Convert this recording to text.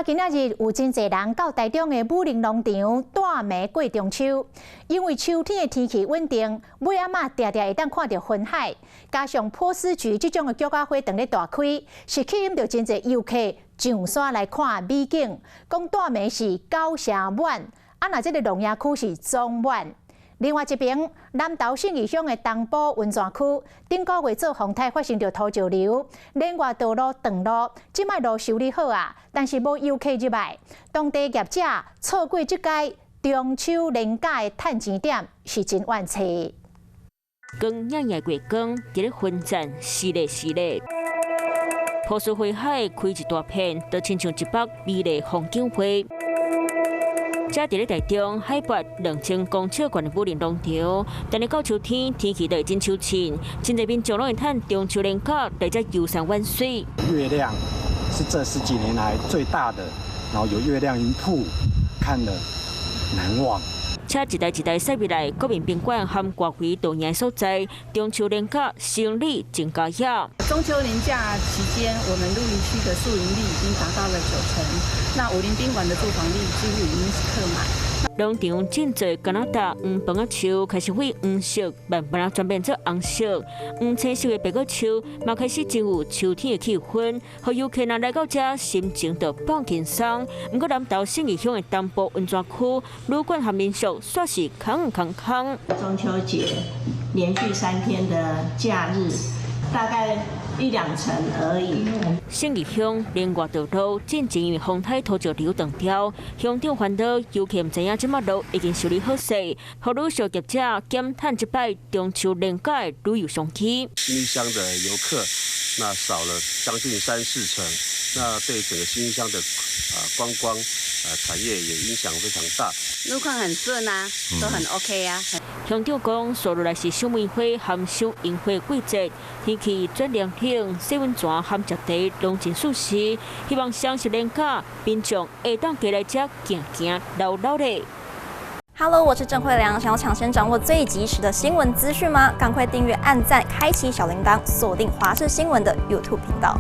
今仔日有真濟人到台中的武陵農場帶暝過中秋，因為秋天的天氣穩定，尾暗仔定定會當看著雲海，加上波斯菊這種的菊仔花當咧大開，是吸引著真濟遊客上山來看美景。講帶暝是九成滿，啊若這个蠓野區是總滿。另外一邊，南投信義鄉的東埔溫泉區，頂個月做風颱發生著土石流，連外道路斷路，這擺路修理好啊，但是無遊客入來，當地業者錯過這屆中秋連假的趁錢點，是真怨氣。光影影月光，佇咧雲層撕咧撕咧，波斯花海開一大片，就親像一幅美麗風景畫。這佇咧台中海拔2000公尺懸的武陵農場，但是到秋天天氣就會真秋晴，真濟民眾攏會趁中秋連假來遮遊山玩水。月亮是這十幾年來最大的，然後有月亮雲瀑，看了難忘。車一台一台駛入來，國民賓館和歌會導演所在，中秋連假生意真佳呀。中秋連假期間，我們露營區的宿營率已經達到了9成，那武陵賓館的住房率幾乎已經是客滿。農場種植加拿大黃椪仔樹開始對黃色慢慢仔轉變做紅色，黃青色的白果樹嘛開始真有秋天的氣氛，予遊客若來到遮心情就放輕鬆。毋過南投信義鄉的東埔溫泉區旅館和民宿煞是空空空。中秋節連續3天的假日，大概一兩成而已。信義鄉連外道路進前因為風颱土石流斷掉，鄉長煩惱遊客毋知影這馬路已經修理好勢，予旅宿業者減趁這擺中秋連假的旅遊商機。信義鄉的遊客那少了將近三四成，那對整個信義鄉的觀光產業也影響非常大。路況很順啊，都很 OK 啊。鄉長講，紲落來是賞梅花和賞櫻花季節，天氣轉涼冷，洗溫泉和食茶攏真舒適。希望雙十連假民眾會當加來遮行行嘍嘍咧。 Hello，我是鄭慧良，想要搶先掌握最及時的新聞資訊嗎？趕快訂閱、按讚、開啟小鈴鐺，鎖定華視新聞的 YouTube 頻道。